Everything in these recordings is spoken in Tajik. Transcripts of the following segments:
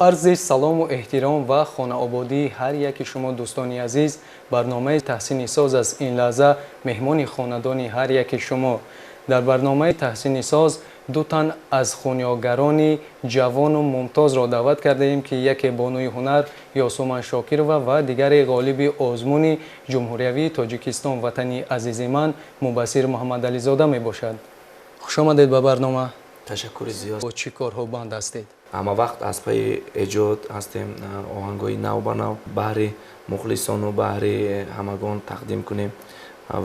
Арзи салому эҳтиром ва хонаободии ҳар яки шумо, дӯстони азиз, барномаи Таҳсини соз аз ин лаҳза меҳмони хонадони ҳар яки шумо. Дар барномаи Таҳсини соз ду тан аз хунёгарони ҷавону мумтозро даъват кардаем, ки яке бонуи ҳунар Ёсуман Шокирова ва дигаре ғолиби озмуни ҷумҳуриявии Тоҷикистон «Ватани азизи ман» Мубассир Муҳаммадализода мебошад. Хушомадед ба барнома. Ташаккури зиёд. Бо чӣ корҳо банд ҳастед? Ҳама вақт аз пайи эҷод ҳастем, оҳангҳои нав ба нав баҳри мухлисону баҳри ҳамагон тақдим кунем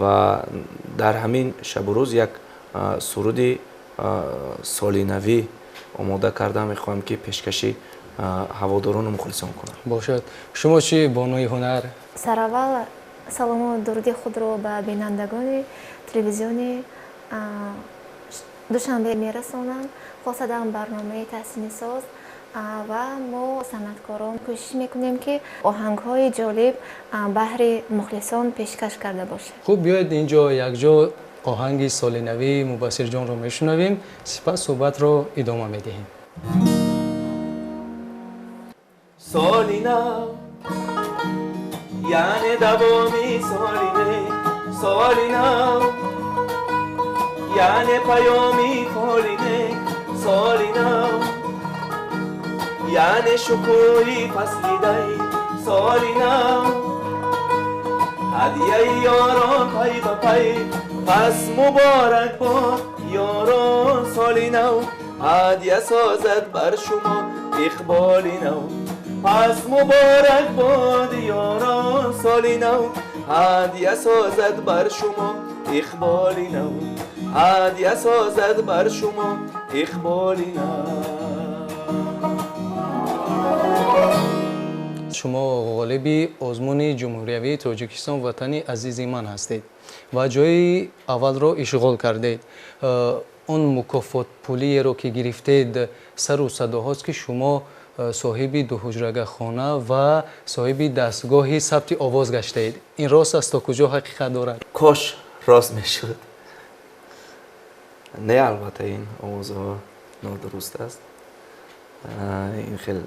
ва дар ҳамин шабу рӯз як суруди солинавӣ омода карда мехоҳам, ки пешкаши ҳаводорону мухлисон кунам. Бошад. Шумо чӣ, бонуи ҳунар? Сараввал салому дуруди худро ба бинандагони телевизиони Душанбе мерасонам, хосадан барномаи Таҳсини соз. Ва мо, санъаткорон, кӯшиш мекунем, ки оҳангҳои ҷолиб баҳри мухлисон пешкаш карда бошем. Хуб, биёед, инҷо якҷо оҳанги солинавии Мубассирҷонро мешунавем, сипас суҳбатро идома медиҳем. Соли нав яъне давоми соли не, соли нав яъне паёми фоли не, соли нав яъне шукӯҳи фасли дай, соли нав ҳадияи ёрон пай ба пай. Пас муборак бод, ёрон, соли нав, ҳадя созад бар шумо иқболи нав. Пас муборак бод, ёрон, соли нав, ҳадя созад бар шумо иқболи нав, ҳадя созад бар шумо иқболи нав. Шумо ғолиби озмуни ҷумҳуриявии Тоҷикистон «Ватани азизи ман» ҳастед ва ҷои аввалро ишғол кардед. Он мукофотпулиеро, ки гирифтед, сару садоҳост, ки шумо соҳиби дуҳуҷрага хона ва соҳиби дастгоҳи сабти овоз гаштаед. Ин рост аст? То куҷо ҳақиқат дорад? Кош рост мешуд. Не, албатта, ин овозҳо нодуруст аст. Ин хел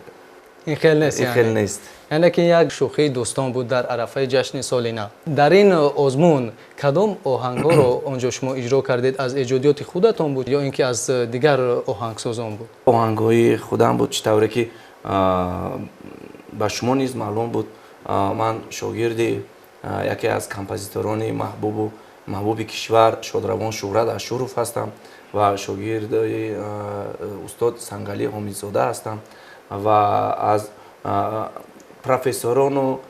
ин хел нест? Ин хел нест. Яъне ки як шӯхии дӯстон буд дар арафаи ҷашни соли нав. Дар ин озмун кадом оҳангҳоро он ҷо шумо иҷро кардед? Аз эҷодиёти худатон буд ё ин ки аз дигар оҳангсозон буд? Оҳангҳои худам буд. Чӣ тавре ки ба шумо низ маълум буд, ман шогирди яке аз композиторони маҳбубу маҳбуби кишвар, шодравон Шӯҳрат Ашуров ҳастам ва шогирди устод Сангалӣ Ҳомидзода ҳастам ва аз профессорону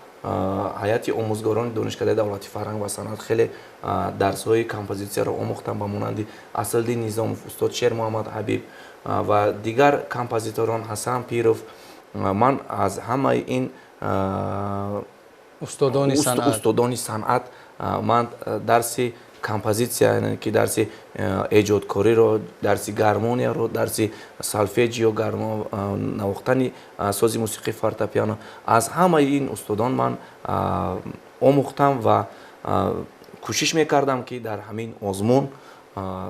ҳайати омӯзгорони Донишкадаи давлати фарҳанг ва санъат хеле дарсҳои композитсияро омӯхтам, ба монанди Аслиддин Низомов, устод Шермуҳаммад Ҳабиб ва дигар композиторон, Ҳасан Пиров. Ман аз ҳамаи ин устодони санъат ман дарси композитсия, яъне ки дарси эҷодкориро, дарси гармонияро, дарси солфеҷио, навохтани сози мусиқии фортепиано, аз ҳамаи ин устодон ман омӯхтам ва кӯшиш мекардам, ки дар ҳамин озмун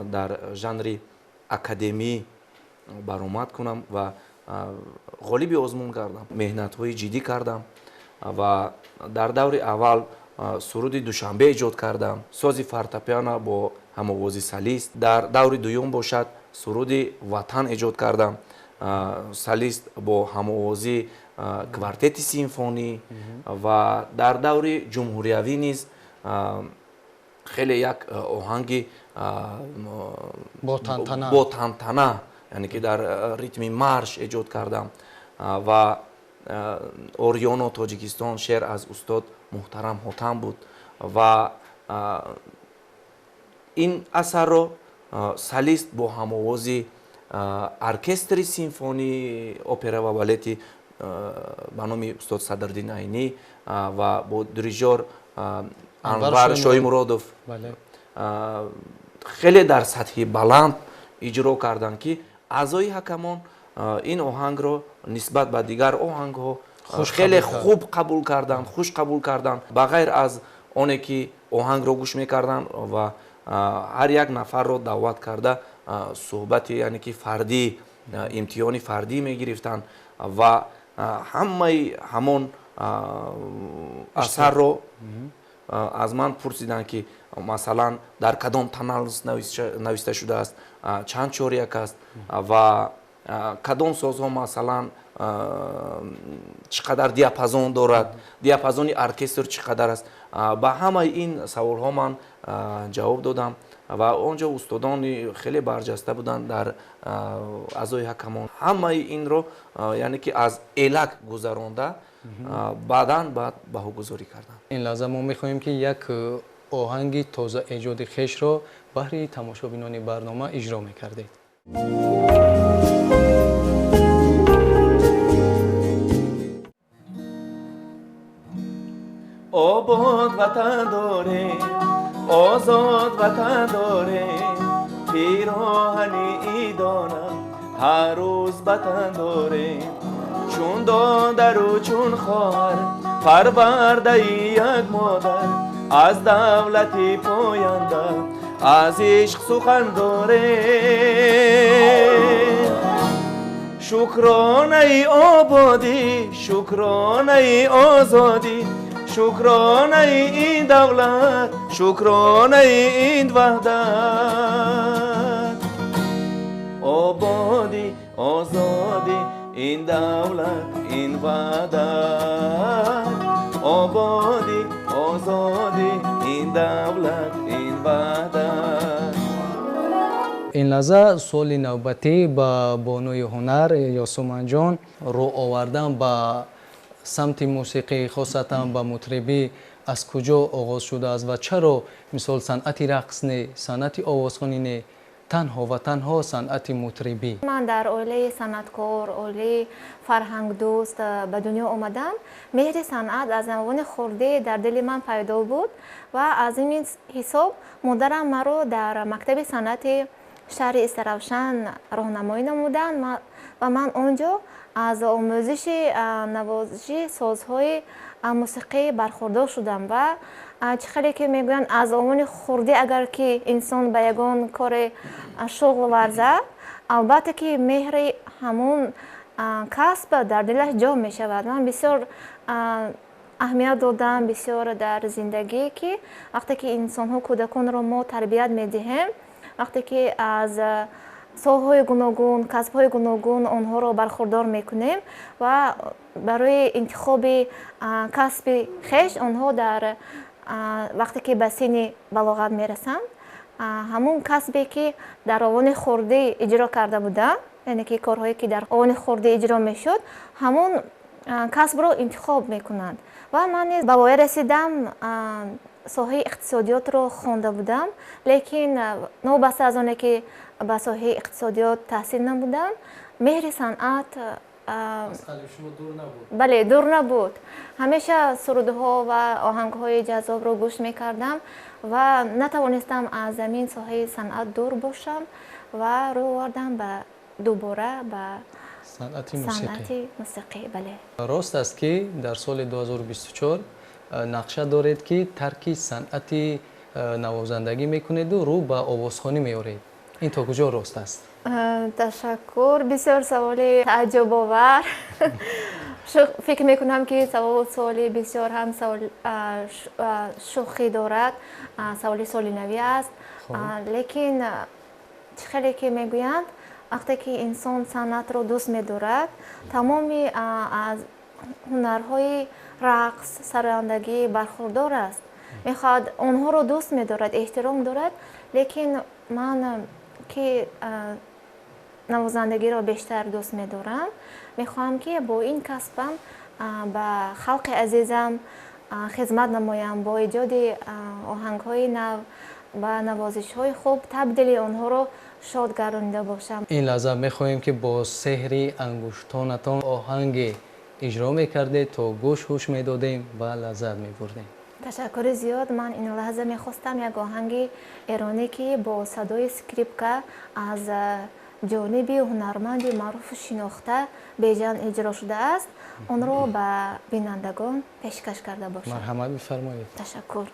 дар жанри академӣ баромад кунам ва ғолиби озмун гардам. Меҳнатҳои ҷиддӣ кардам ва дар даври аввал суруди «Душанбе» эҷод кардам, сози фортепиано бо ҳамовози солист. Дар даври дуюм бошад, суруди «Ватан» эҷод кардам, солист бо ҳамовозии квартети симфонӣ. Ва дар даври ҷумҳуриявӣ низ хеле як оҳанги бо тантана, яъне ки дар ритми марш эҷод кардам ва «Ориёно Тоҷикистон», шеър аз устод муҳтарам Ҳотам буд ва ин асарро солист бо ҳамовози оркестри симфонии опера ва балети ба номи устод Садриддин Айнӣ ва бо дирижёр Анвар Шоҳимуродов хеле дар сатҳи баланд иҷро карданд, ки аъзои ҳакамон ин оҳангро нисбат ба дигар оҳангҳо хеле хуб қабул карданд, хуш қабул карданд. Ба ғайр аз оне ки оҳангро гӯш мекарданд ва ҳар як нафарро даъват карда, суҳбати, яъне ки фардӣ, имтиҳони фардӣ мегирифтанд ва Ҳамаи ҳамон асарро аз ман пурсиданд, ки масалан дар кадом тональность нависта шудааст, чанд чоряк аст ва кадом созҳо, масалан чӣ қадар диапазон дорад, диапазони оркестр чӣ қадар аст. Ба ҳамаи ин саволҳо ман ҷавоб додам ва он ҷо устодони хеле барҷаста буданд дар аъзои ҳакамон. Ҳамаи инро, яъне ки аз элак гузаронда, баъдан баъд баҳогузорӣ карданд. Ин лаҳза мо мехоҳем, ки як оҳанги тоза эҷоди хешро баҳри тамошобинони барнома иҷро мекардед. Обод ватан дорем, озод ватан дорем, пироҳани идона ҳар рӯз ба тан дорем, чун додару чун хоҳар, парвардаи як модар, аз давлати поянда аз ишқ сухан дорем. Шукронаи ободӣ, шукронаи озодӣ, шукронаи ин давлат, шукронаи ин ваҳдат. Ободӣ, озодӣ, ин давлат, ин ваҳдат. Ободӣ, озодӣ, ин давлат, ин ваҳдат. Ин лаҳза суоли навбатӣ ба бонуи ҳунар Ёсуманҷон: рӯ овардан ба самти мусиқӣ, хосатан ба мутрибӣ, аз куҷо оғоз шудааст ва чаро, мисол, санъати рақс не, санъати овозхонӣ не, танҳо ва танҳо санъати мутрибӣ? Ман дар оилаи санъаткор, оилаи фарҳангдӯст ба дунё омадам. Меҳри санъат аз авони хурдӣ дар дили ман пайдо буд ва аз ин ҳисоб модарам маро дар мактаби санъати шаҳри Истаравшан роҳнамоӣ намуданд ва ман он ҷо аз омӯзиши навозиши созҳои мусиқӣ бархурдор шудам. Ва чӣ хеле ки мегӯянд, аз овони хурдӣ агар ки инсон ба ягон коре шуғл варзад, албатта ки меҳри ҳамон касб дар дилаш ҷо мешавад. Ман бисёр аҳамият додам бисёр дар зиндагӣ, ки вақте ки инсонҳо, кӯдаконро мо тарбият медиҳем, вақте ки аз соҳаҳои гуногун, касбҳои гуногун онҳоро бархурдор мекунем ва барои интихоби касби хеш онҳо дар вақте ки ба синни балоғат мерасанд, ҳамон касбе ки дар овони хурдӣ иҷро карда буданд, яъне ки корҳое ки дар овони хурдӣ иҷро мешуд, ҳамон касбро интихоб мекунанд. Ва ман низ ба воя расидам, соҳаи иқтисодиётро хонда будам, лекин новобаста аз оне ки ба соҳаи иқтисодиёт таҳсил намудам, меҳри санъат бале, дур набуд. Ҳамеша сурудҳо ва оҳангҳои ҷаззобро гӯш мекардам ва натавонистам аз замин соҳаи санъат дур бошам ва рӯ овардам ба дубора ба санъати мусиқӣ. Бале. Рост аст, ки дар соли 2024 нақша доред, ки тарки санъати навозандагӣ мекунеду рӯ ба овозхонӣ меоред? Ин то куҷо рост аст? Ташаккур, бисёр саволи тааҷҷубовар. Фикр мекунам, ки савол суоли бисёр ҳам шӯхӣ дорад, саволи соли навӣ аст, лекин чӣ хеле ки мегӯянд, вақте ки инсон санъатро дӯст медорад, тамоми аз ҳунарҳои рақс, сарояндагӣ бархурдор аст, мехоҳад, онҳоро дӯст медорад, эҳтиром дорад. Лекин ман ки навозандагиро бештар дӯст медорам, мехоҳам, ки бо ин касбам ба халқи азизам хизмат намоям, бо эҷоди оҳангҳои нав, ба навозишҳои хуб табдили онҳоро шод гардонида бошам. Ин лаҳза мехоҳем, ки бо сеҳри ангуштонатон оҳанге иҷро мекардед, то гӯш ҳуш медодем ва лаззат мебурдем. Ташаккури зиёд. Ман ин лаҳза мехостам як оҳанги эронӣ, ки бо садои скрипка аз ҷониби ҳунарманди маъруфу шинохта Беҷан иҷро шудааст, онро ба бинандагон пешкаш карда бошам. Марҳамат, бифармоед. Ташаккур.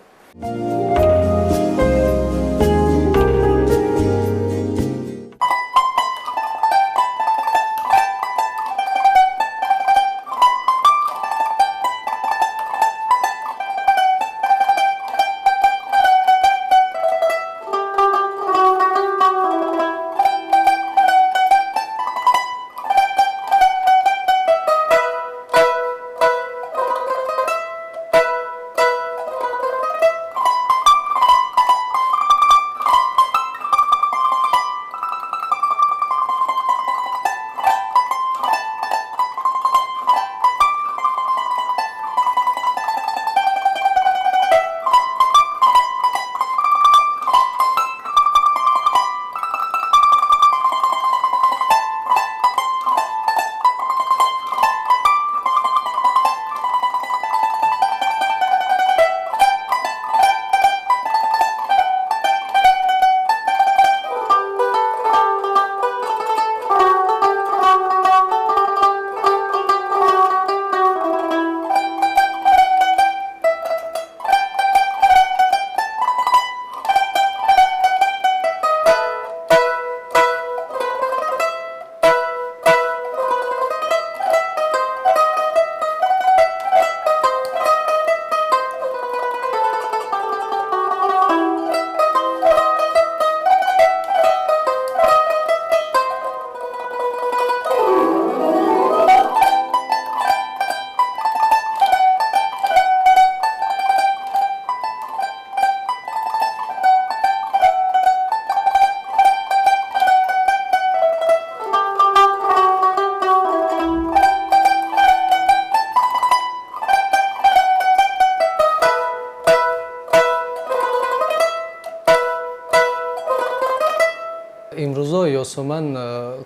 Имрӯзо Ёсуман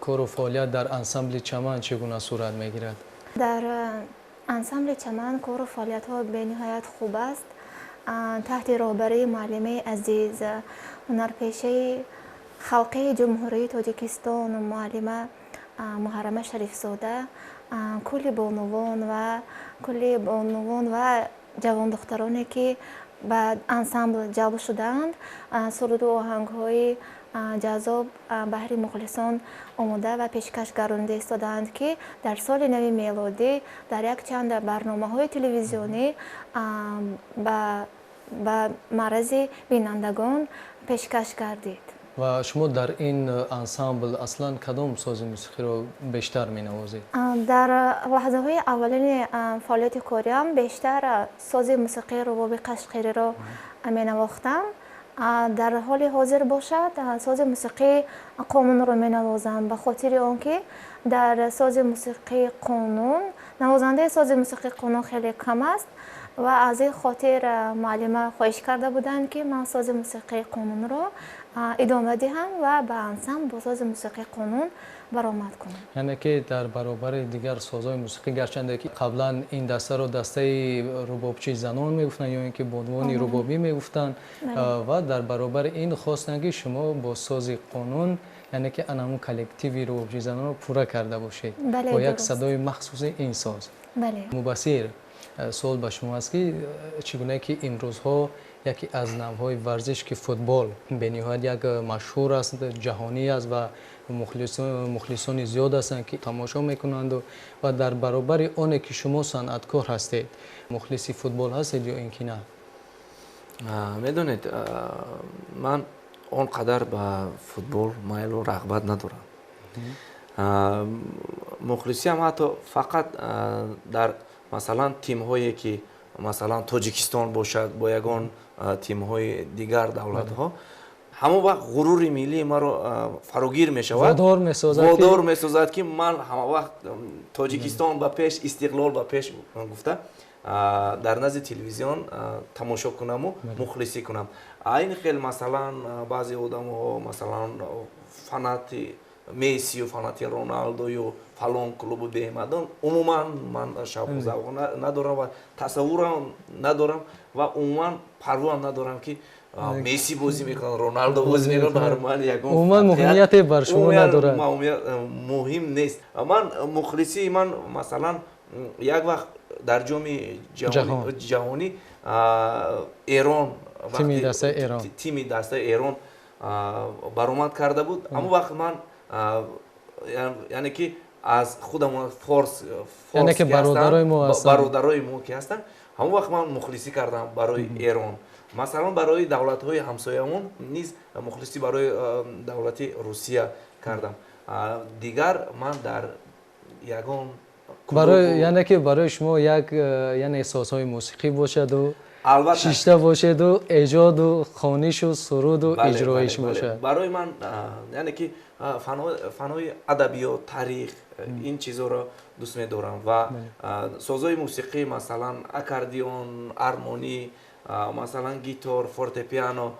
кору фаъолият дар ансамбли Чаман чӣ гуна сурат мегирад? Дар ансамбли Чаман кору фаъолиятҳо бениҳоят хуб аст. Таҳти роҳбарии муаллимаи азиз, ҳунарпешаи халқии Ҷумҳурии Тоҷикистон, муаллима Муҳаррама Шарифзода, кулли бонувон ва ҷавондухтароне, ки ба ансамбл ҷалб шудаанд, суруду оҳангҳои ҷаззоб баҳри мухлисон омода ва пешкаш гардонида истодаанд, ки дар соли нави мелодӣ дар якчанд барномаҳои телевизионӣ ба маърази бинандагон пешкаш гардид. Ва шумо дар ин ансамбл аслан кадом сози мусиқиро бештар менавозед? Дар лаҳзаҳои аввалини фаъолияти кориам бештар сози мусиқии рубоби қашқириро менавохтам. Дар ҳоли ҳозир бошад, сози мусиқии қонунро менавозам, ба хотири он ки дар сози мусиқии қонун навозандаи сози мусиқии қонун хеле кам аст ва аз ин хотир муаллима хоҳиш карда буданд, ки ман сози мусиқии қонунро идома диҳам ва ба ансамбл бо сози мусиқии қонун баромад кунам. Яъне ки дар баробари дигар созҳои мусиқӣ, гарчанде ки қаблан ин дастаро дастаи рубобчии занон мегуфтанд ё ин ки бонувони рубобӣ мегуфтанд, ва дар баробари ин хостанд, ки шумо бо сози қонун, яъне ки анамун коллективи рубобчии занонро пурра карда бошед бо як садои махсуси ин соз. Мубассир, суол ба шумо аст, ки чӣ гуна ки имрӯзҳо яке аз навъҳои варзиш, ки футбол, бениҳоят як машҳур аст, ҷаҳонӣ аст ва мухлисони зиёд ҳастанд, ки тамошо мекунанду, ва дар баробари оне ки шумо санъаткор ҳастед, мухлиси футбол ҳастед ё ин ки на? Медонед, ман он қадар ба футбол майлу рағбат надорам. Мухлисиам ҳатто фақат дар, масалан, тимҳое ки, масалан, Тоҷикистон бошад бо ягон тимҳои дигар давлатҳо, ҳамон вақт ғурури миллии маро фарогир мешавад, водор месозад, ки ман ҳама вақт «Тоҷикистон ба пеш, истиқлол ба пеш» гуфта дар назди телевизион тамошо кунаму мухлисӣ кунам. Айн хел, масалан, баъзе одамҳо, масалан, фанати Мессию, фанати Роналдою фалон клубу беҳмадон, умуман ман шавқу завқ надорам ва тасаввурам надорам ва умуман парвоам надорам, ки Месси бозӣ мекунад, Роналдо бозӣ мекунад, бар ман ягон Умуман муҳимияте бар шумо надорад. Муҳим нест. Ман мухлисии ман, масалан, як вақт дар Ҷоми Ҷаҳонӣ Эрон, тими дастаи Эрон баромад карда буд, ҳамон вақт ман, яъне ки аз худамон форс, бародарои мо ки ҳастанд, ҳамон вақт ман мухлисӣ кардам барои Эрон. Масалан, барои давлатҳои ҳамсоямон низ мухлисӣ барои давлати Русия кардам. Дигар ман дар ягон Яъне ки барои шумо як, яъне созҳои мусиқӣ бошаду шишта бошеду эҷоду хонишу суруду иҷроиш бошад. Барои ман, яъне ки, фанҳои адабиёт, таърих, ин чизҳоро дӯст медорам ва созҳои мусиқӣ, масалан, аккордеон, армонӣ, масалан, гитор, фортепиано,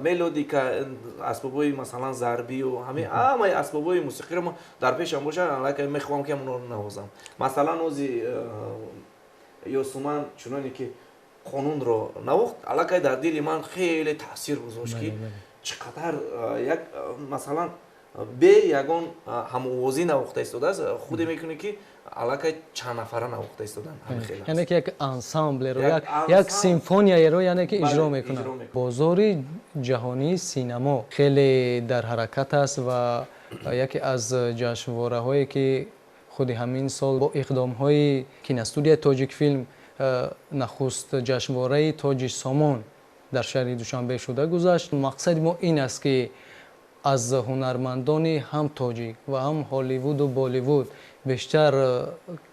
мелодика, асбобҳои, масалан, зарбию ҳамаи асбобҳои мусиқиро мо дар пешам бошад, аллакай мехоҳам, ки ҳамонро навозам. Масалан, ози Ёсуман чуноне ки қонунро навохт, аллакай дар дили ман хеле таъсир гузошт, ки чӣ қадар як, масалан, бе ягон ҳамовозӣ навохта истодааст, худе мекунӣ, ки аллакай чанд нафара навохта истоданд. Яъне ки як ансамблеро, як симфонияеро, яъне ки, иҷро мекунад. Бозори ҷаҳонии синамо хеле дар ҳаракат аст ва яке аз ҷашнвораҳое, ки худи ҳамин сол бо иқдомҳои киностудияи Тоҷикфилм нахуст ҷашнвораи Тоҷи Сомон дар шаҳри Душанбе шуда гузашт, мақсади мо ин аст, ки аз ҳунармандони ҳам тоҷик ва ҳам Ҳолливуду Болливуд бештар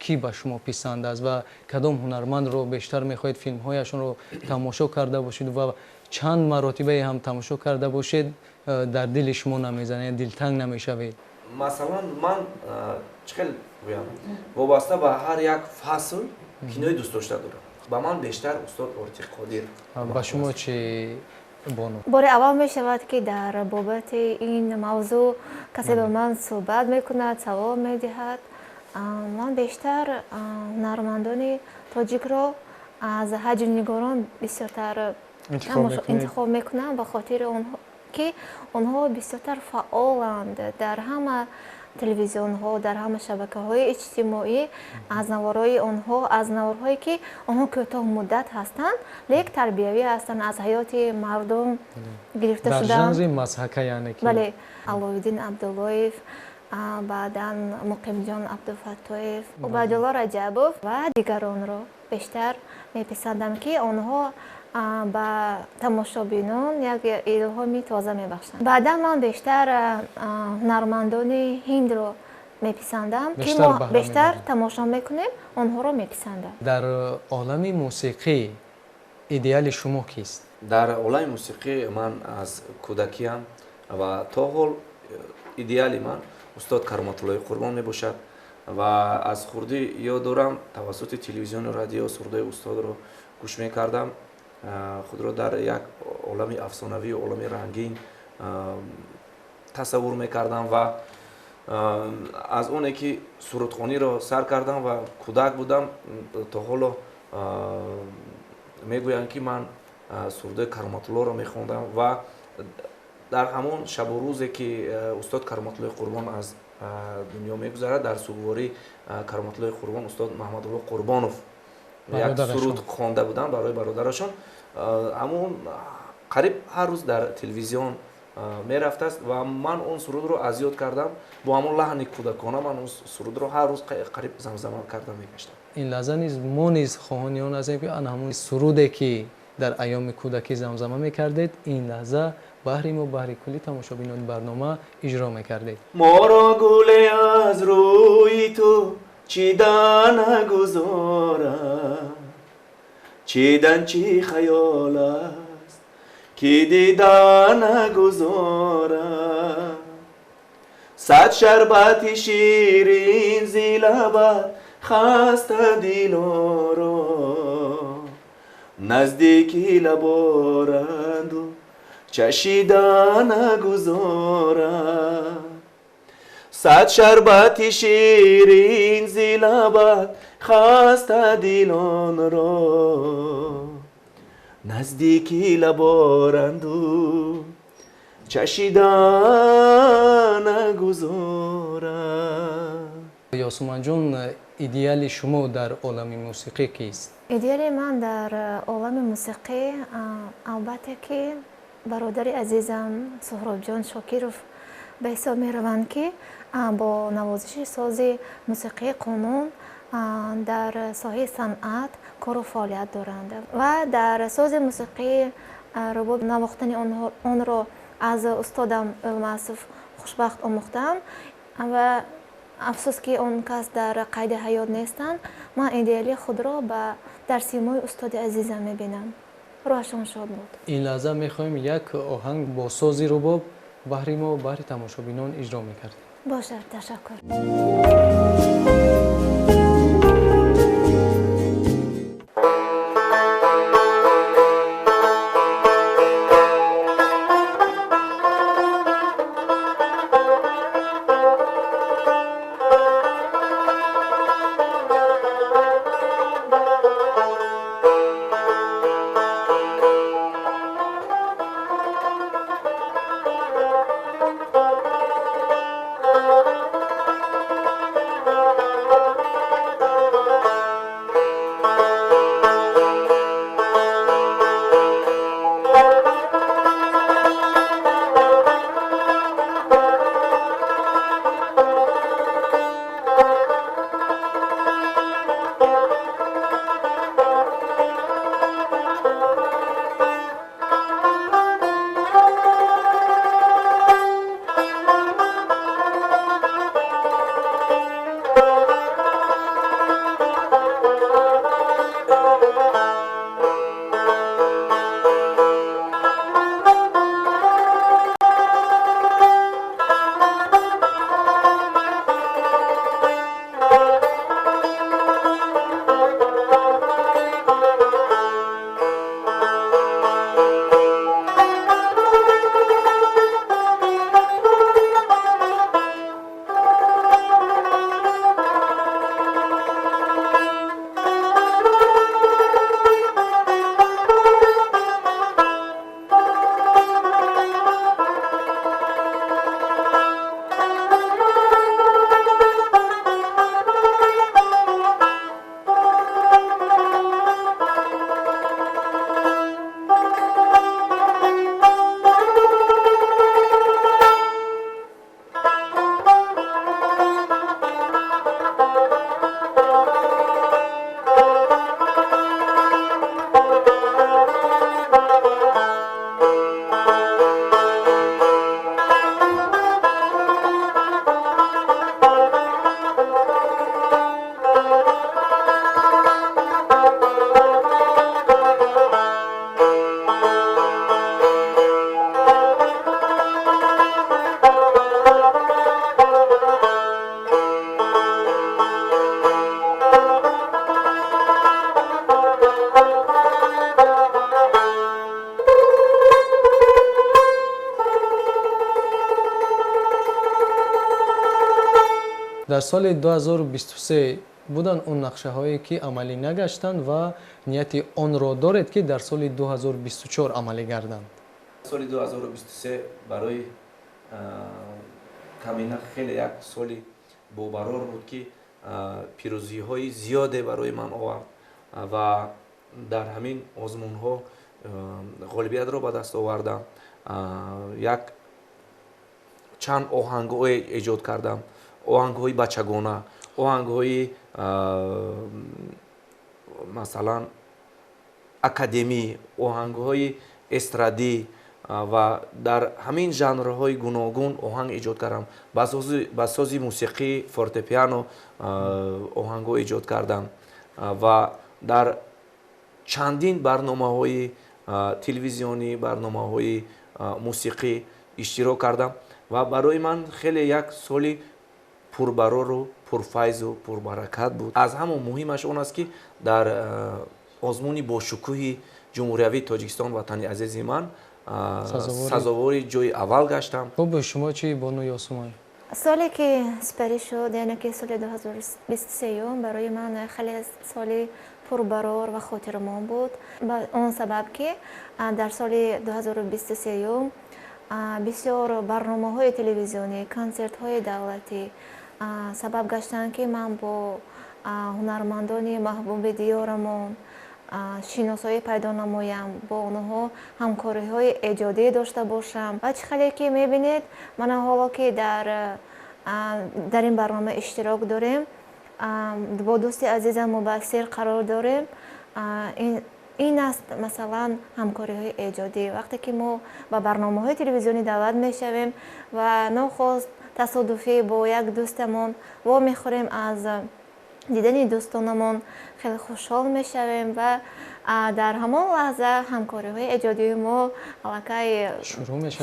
кӣ ба шумо писанд аст ва кадом ҳунармандро бештар мехоҳед филмҳояшонро тамошо карда бошед ва чанд маротибае ҳам тамошо карда бошед, дар дили шумо намезанед, дилтанг намешавед? Масалан, ман чӣ хел гӯям, вобаста ба ҳар як фасл кинои дӯстдошта дорам. Ба ман бештар устод Ортиқ Қодир. Ба шумо чӣ? Бону? Бори аввал мешавад, ки дар бобати ин мавзӯъ касе ба ман суҳбат мекунад, савол медиҳад. Ман бештар ҳунармандони тоҷикро аз ҳаҷвнигорон бисёртар интихоб мекунам, ба хотири ки онҳо бисёртар фаъоланд дар ҳама телевизионҳо, дар ҳама шабакаҳои иҷтимоӣ. Аз наворҳои онҳо, аз наворҳое ки онҳо кӯтоҳ муддат ҳастанд, лек тарбиявӣ ҳастанд, аз ҳаёти мардум гирифта шудаанд. Дар жанри мазҳака, яъне ки? Бале, Аловиддин Абдуллоев, баъдан Муқимҷон Абдуфаттоев, Убайдулло Раҷабов ва дигаронро бештар меписандам, ки онҳо ба тамошобинон як илҳоми тоза мебахшанд. Баъдан ман бештар ҳунармандони ҳиндро меписандам, ки мо бештар тамошо мекунем, онҳоро меписандам. Дар олами мусиқӣ идеали шумо кист? Дар олами мусиқӣ ман аз кӯдакиам ва то ҳол идеали ман устод Кароматуллои Қурбон мебошад ва аз хурдӣ ёд дорам, тавассути телевизиону радио сурудҳои устодро гӯш мекардам. Худро дар як олами афсонавию олами рангин тасаввур мекардам ва аз оне ки сурудхониро сар кардам ва кӯдак будам, то ҳоло мегӯянд, ки ман сурудҳои Кароматуллоро мехондам ва дар ҳамон шабу рӯзе ки устод Кароматуллои Қурбон аз дунё мегузарад, дар сугворӣ Кароматуллои Қурбон устод Маҳмадулло Қурбонов як суруд хонда буданд барои бародарашон. Ҳамон қариб ҳар рӯз дар телевизион мерафтааст ва ман он сурудро аз ёд кардам. Бо ҳамон лаҳни кӯдакона ман он сурудро ҳар рӯз қариб замзама карда мегаштам. Ин лаҳза низ мо низ хоҳони он ҳастем, ки ан ҳамон суруде ки дар айёми кӯдакӣ замзама мекардед, ин лаҳза баҳри мо, баҳри кулли тамошобинони барнома иҷро мекардед. Моро гуле аз рӯи ту чида нагузорад, чидан чӣ хаёл аст ки дида нагузорад, сад шарбати ширин зи лабат хаста дилоро, наздики лаборанду чашида нагузорад, сад шарбати ширин зи лабат хаста дилонро, наздики лаборанду чашида нагузорад. Ёсуманҷон, идеали шумо дар олами мусиқӣ кист? Идеали ман дар олами мусиқӣ албатта ки бародари азизам Суҳробҷон Шокиров ба ҳисоб мераванд, ки бо навозиши сози мусиқии қонун дар соҳаи санъат кору фаъолият доранд ва дар сози мусиқии рубоб навохтани онро аз устодам Ӯлмасов хушбахт омӯхтам ва афсӯс ки он кас дар қайди ҳаёт нестанд. Ман идеали худро дар симои устоди азизам мебинам. Рӯҳашон шод буд. Ин лаҳза мехоҳем як оҳанг бо сози рубоб баҳри мо, баҳри тамошобинон иҷро мекардем. Бошад, ташаккур. Дар соли 2023 буданд он нақшаҳое, ки амалӣ нагаштанд ва нияти онро доред, ки дар соли 2024 амалӣ гарданд? Соли 2023 барои Камина хеле як соли бобарор буд, ки пирӯзиҳои зиёде барои ман овард ва дар ҳамин озмунҳо ғолибиятро ба даст овардам. Як чанд оҳангҳое эҷод кардам, оҳангҳои бачагона, оҳангҳои масалан академӣ, оҳангҳои эстрадӣ ва дар ҳамин жанрҳои гуногун оҳанг эҷод кардам. Ба сози мусиқӣ фортепиано оҳангҳо эҷод кардам ва дар чандин барномаҳои телевизионӣ, барномаҳои мусиқӣ иштирок кардам ва барои ман хеле як соли пурбарору пурфайзу пурбаракат буд. Аз ҳама муҳимаш он аст, ки дар озмуни бошукӯҳи Ҷумҳуриявии Тоҷикистон, Ватани азизи ман, сазовори ҷои аввал гаштам. Хуб, шумо чӣ, бону Ёсуман? Соле ки сипарӣ шуд, яъне ки соли 2023, барои ман хеле соли пурбарор ва хотирмон буд, ба он сабаб ки дар соли 2023 бисёр барномаҳои телевизионӣ, консертҳои давлатӣ сабаб гаштанд, ки ман бо ҳунармандони маҳбуби диёрамон шиносоӣ пайдо намоям, бо онҳо ҳамкориҳои эҷодӣ дошта бошам. Ва чӣ хеле ки мебинед, мана ҳоло ки дар ин барнома иштирок дорем, бо дӯсти азизам Мубассир қарор дорем. Ин аст, масалан, ҳамкориҳои эҷодӣ. Вақте ки мо ба барномаҳои телевизионӣ даъват мешавем ва нохост тасодуфӣ бо як дӯстамон вомехӯрем, аз дидани дӯстонамон хеле хушҳол мешавем ва дар ҳамон лаҳза ҳамкориҳои эҷодии мо аллакай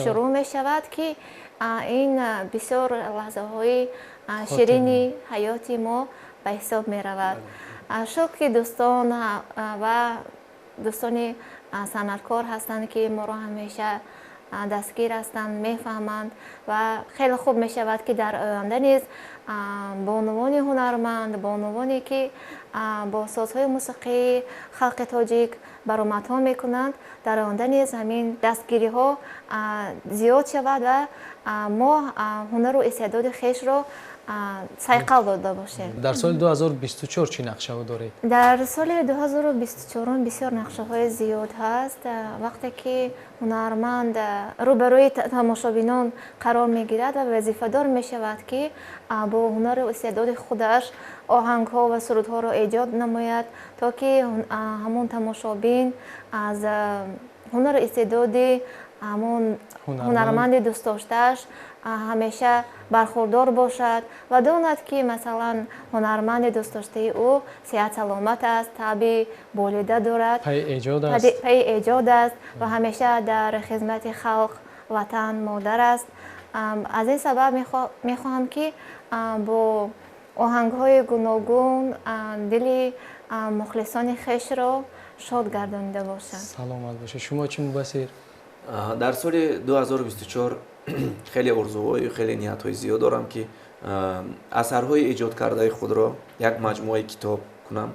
шурӯъ мешавад, ки ин бисёр лаҳзаҳои ширини ҳаёти мо ба ҳисоб меравад. Шукр, ки дӯстон ва дӯстони санъаткор ҳастанд, ки моро ҳамеша дастгир ҳастанд, мефаҳманд ва хеле хуб мешавад, ки дар оянда низ бонувони ҳунарманд, бонувоне ки бо созҳои мусиқии халқи тоҷик баромадҳо мекунанд, дар оянда низ ҳамин дастгириҳо зиёд шавад ва мо ҳунару истеъдоди хешро сайқал дода бошем. Дар соли 2024 чӣ нақшаҳо доред? Дар соли 2024 бисёр нақшаҳои зиёд ҳаст. Вақте ки ҳунарманд рӯбарӯи тамошобинон қарор мегирад ва вазифадор мешавад, ки бо ҳунару истеъдоди худаш оҳангҳо ва сурудҳоро эҷод намояд, то ки ҳамон тамошобин аз ҳунару истеъдоди ҳамон ҳунарманди дӯстдоштааш ҳамеша бархурдор бошад ва донад, ки масалан ҳунарманди дӯстдоштаи ӯ сеҳат саломат аст, таъби болида дорад, пайи эҷод аст ва ҳамеша дар хизмати халқ, ватан, модар аст. Аз ин сабаб мехоҳам, ки бо оҳангҳои гуногун дили мухлисони хешро шод гардонида бошам. Саломат бошед. Шумо чӣ, Мубассир? Дар соли 2024 хеле орзуҳою хеле ниятҳои зиёд дорам, ки асарҳои эҷодкардаи худро як маҷмӯаи китоб кунам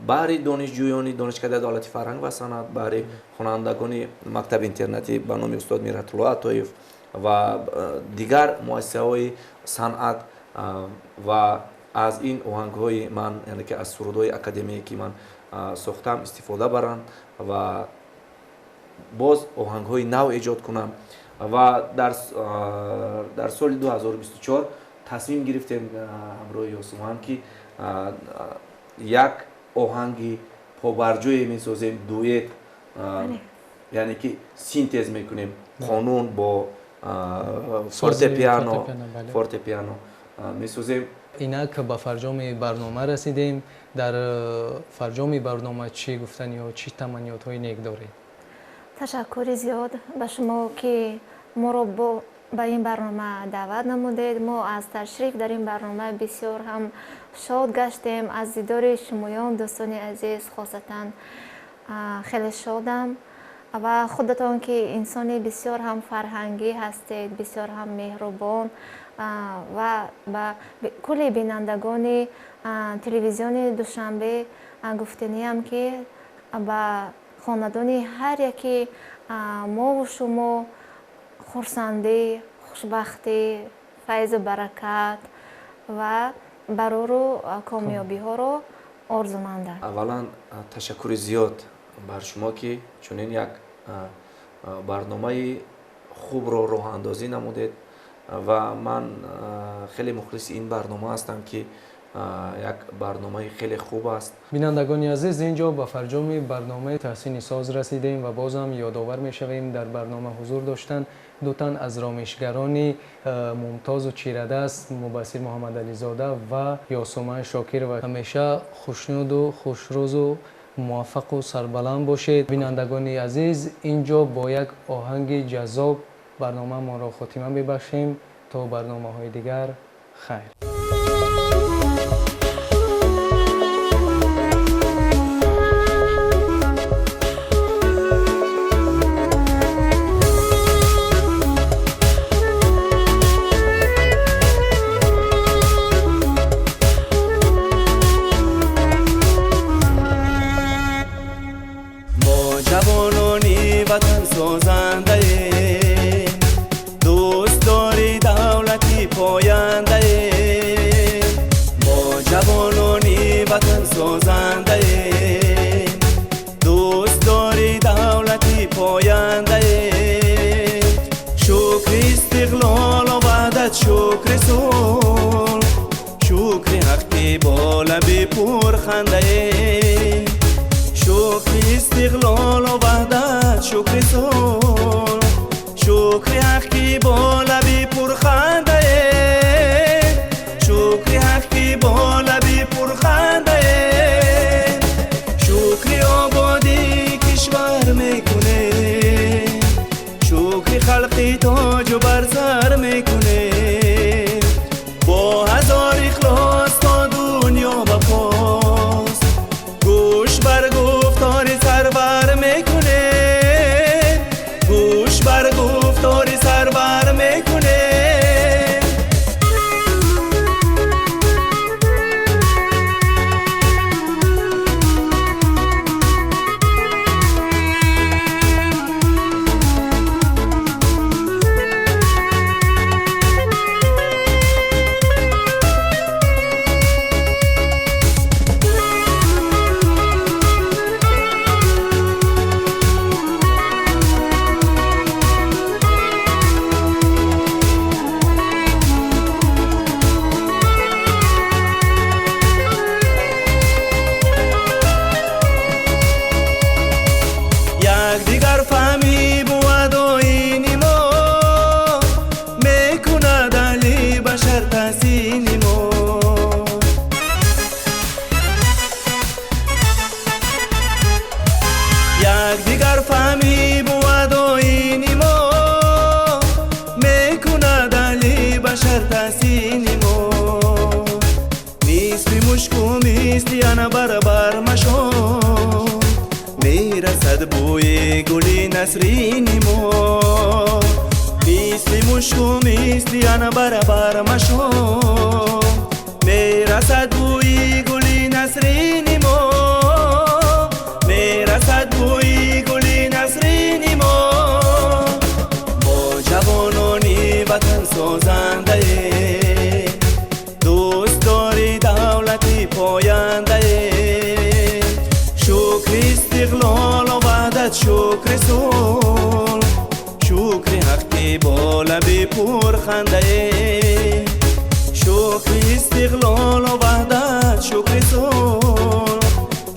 баҳри донишҷӯёни Донишкадаи давлати фарҳанг ва санъат, баҳри хонандагони мактаби интернатӣ ба номи устод Миратулло Атоев ва дигар муассисаҳои санъат ва аз ин оҳангҳои ман, яъне ки аз сурудҳои академие, ки ман сохтам, истифода баранд ва боз оҳангҳои нав эҷод кунам. Ва дар соли 2024 тасмим гирифтем ҳамроҳи Ёсуман, ки як оҳанги побарҷое месозем, дуэт, яъне ки синтез мекунем қонун бо фортепиано месозем. Инак ба фарҷоми барнома расидем. Дар фарҷоми барнома чӣ гуфтаниё, чӣ таманниётҳои нек доред? Ташаккури зиёд ба шумо, ки моро ба ин барнома даъват намудед. Мо аз ташриф дар ин барнома бисёр ҳам шод гаштем. Аз дидори шумоён, дӯстони азиз, хосатан хеле шодам. Ва худатон ки инсони бисёр ҳам фарҳангӣ ҳастед, бисёр ҳам меҳрубон ва ба кулли бинандагони телевизиони Душанбе гуфтаниям, ки ба хонадони ҳар яки мову шумо хурсандӣ, хушбахтӣ, файзу баракат ва барору комёбиҳоро орзумандам. Аввалан, ташаккури зиёд бар шумо, ки чунин як барномаи хубро роҳандозӣ намудед ва ман хеле мухлиси ин барнома ҳастам, ки як барномаи хеле хуб аст. Бинандагони азиз, ин ҷо ба фарҷоми барномаи Таҳсини соз расидем ва бозам ёдовар мешавем, дар барнома ҳузур доштанд ду тан аз ромишгарони мумтозу чирадаст, Мубассир Муҳаммадализода ва Ёсуман Шокирова. Ҳамеша хушнуду хушрӯзу муваффақу сарбаланд бошед. Бинандагони азиз, ин ҷо бо як оҳанги ҷаззоб барномаамонро хотима мебахшем. То барномаҳои дигар, хайр.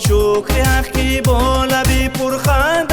Шукри ҳақ ки бо лаби пурханда.